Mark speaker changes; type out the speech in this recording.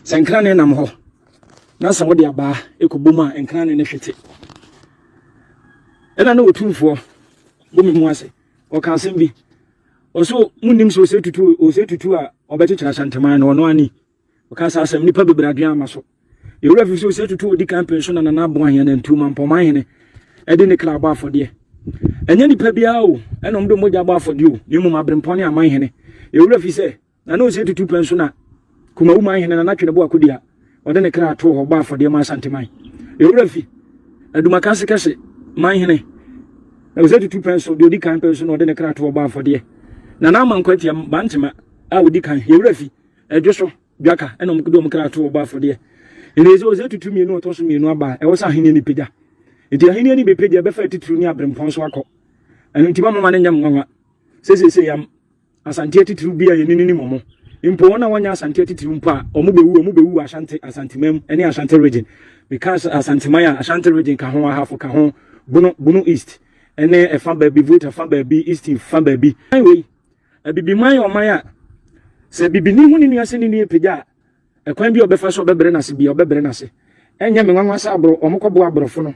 Speaker 1: Sɛ nkrane nam hɔ na sɛ wode abaa kɔbɔ mu a, nkrane no hwete. Ɛna na Otumfoɔ bɔ me mu ase. Ɔka asɛm bi. Ɔso munnim sɛ ose tutu ose tutu a ɔbɛkyekyere Asanteman no ɔno ani. Ɔka saa asɛm nipa bebree adwene ama so. Yɛwura fi sɛ ose tutu odi kan pɛn so na Nana Aboahene Nantu Mampɔman hene ɛde ne kra abɔ afɔdeɛ. Ɛnyɛ nipa biara o ɛna ɔmo de mogya abɔ afɔdeɛ o na mmom aberempɔn ne aman hene. Yɛwura fi sɛ Na na ɔsɛ tutu pɛ nso na Kumawu man hene Nana Twenebo Akodua ɔde ne kra too hɔ bɔ afɔdeɛ ma Asanteman. Ewura fi Adumakase kɛse man hene na ɔsɛ tutu pɛ nso deɛ ɔdi kan pɛ nso na ɔde ne kra too hɔ bɔ afɔdeɛ. Nana Amankwa Atia Bantema a ɔdi kan Yɛwura fi Ɛdwo so Dwaka ɛna ɔmo de ɔmo kra too hɔ bɔ afɔdeɛ. Ɛnna ɛsɛ ɔsɛ tutu mmienu ɔtɔ so mmienu aba a ɛwɔ sɛ ahenni no pagya. Nti ahenni no bɛpagya ɛbɛfa atitiriw ne aberempɔn so akɔ. Ɛno nti mamoma no nyɛ mo nwanwa sɛ seesei am Asante atitiriw bi a yɛne no nim wɔn. Mpo wɔn a wɔnyɛ Asante atitiriw mpo a, wɔbɛwu, wɔbɛwu wɔ Ashanti, Asanteman mu ne Ashanti region. Meka Asanteman a, Ashanti region ka ho, Ahafo ka ho, Bono, Bono East ne ɛfa baabi, Volta fa baabi, Eastern fa baabi. Man wei, Abibiman yɛ ɔman a, sɛ bibini hu ne nua sɛ ne nua repagya a, ɛkwan bi a ɔbɛfa so ɔbɛbrɛ n'ase bi a, ɔbɛbrɛ n'ase. Ɛnyɛ me nwanwa sɛ aboro, wɔkɔboa aborɔfo no.